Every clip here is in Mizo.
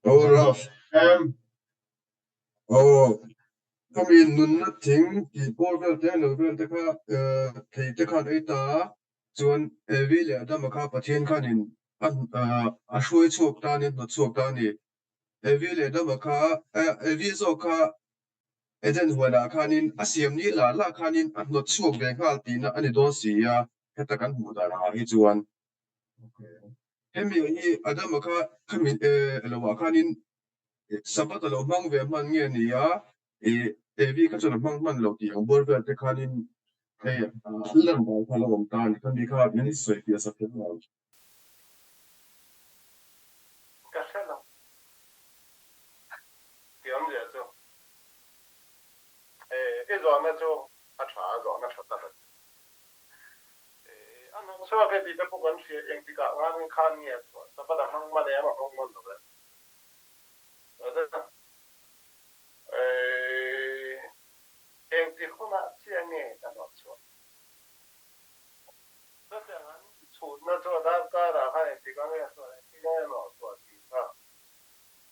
Oh Ralph. Oh, khami nunna thing tih pawl vel te lo vel te kha thei te khan ei ta a, chuan Evi leh Adama kha Pathian khanin a a hruai chhuak ta a ni, a hnawt chhuak ta a ni. Evi leh Adama kha Evi zawk kha Eden huanah khanin a siam ni lah lah khanin a hnawt chhuak ve nghal tihna a ni dawn si a, heta kan hmuh dan angah hi chuan. Hemi hi Adama kha khami lohah khanin Sabbath a lo hmang ve hman nge ni a, Evi kha chuan a hmang hman lo tih ang bual vel te khanin hei a lan dan kha a lo awm ta a ni. Khami kha min sawi fiah sak kher lo. Ka hre lo. Ti awmzia chu i zawhna chu a tha a, zawhna tha tak a ni. A hnawh chhuak e tih te pawh kan hria, engtikah ngan khan nge a chhuah? Sabbath a hmang hman em a hmang hman lo em? Engtik hunah chiah nge ka hnawh chhuah? Chutiang an chhutna chu a darkarah khan engtik ang nge a chhuah, engtik ang nge a hnawh chhuah tih kha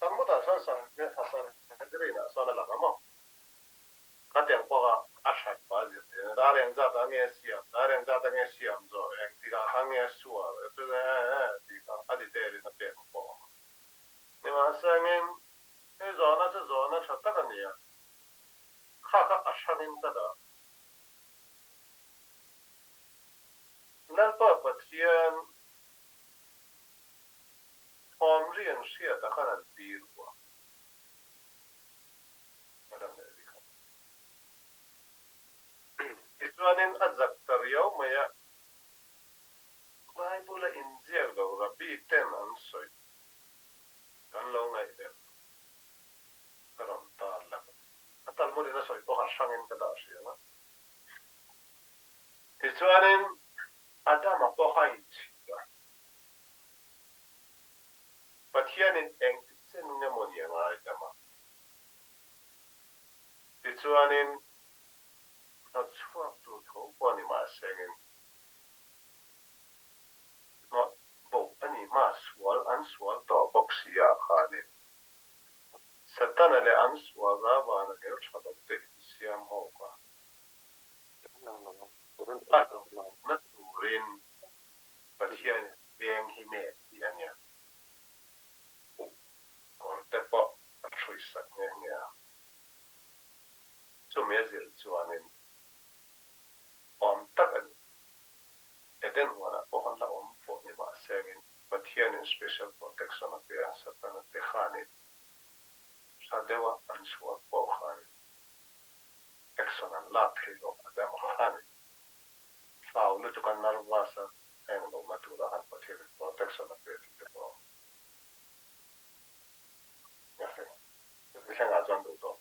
Talmud-ah chuan Sanhedrin-ah chuan a lang a maw? Khatiang pawha a hran pah a zir theih a, dar engzat ah nge a siam, dar engzat ah nge a siam zawh, engtikah khan nge a sual, tih kha a detail in a pek ang pawh a awm a. Nimahsengin, hei zawhna chu zawhna tha tak a ni a, kha kha a hrangin ka dah. Lalpa Pathian thawm ri an hriat ah khan an tir u a. Adam leh Evi kha. Tichuanin a zak ta riau mai a, Bible a inziak lo Rabbi ten an sawi kan lo ngaihven ka rawn tar lang. A Talmud in a sawi pawh kha hrangin ka dah hriang a. Tichuanin Adama pawh kha a inchhir a. Pathianin engti chen nge maw ni a ngaidam a? Tichuanin hnawtchhuak tur tho pawh ni mahsengin hnawt bo a ni hma sual an sual tawh bawk si ah khanin Setana leh an sual ravana hel tha lo te insiam ho kha a hlauhna turin Pathianin veng hi me tih a nia. Kawr te pawh a hruisak nghe nghe a. Chumi a zir chuanin awm tak a ni. Eden huanah pawh an la awm pawh ni mahsengin Pathianin special protection a pe a, Satana te khanin hla deuha an chhuah pawh khan action an lak thei lo Adama khanin hlau lutuk a nervous a heng lo na tura han Pathianin protection a pe tih te pawh a awm. Chuti thlengah chuan duh tawh.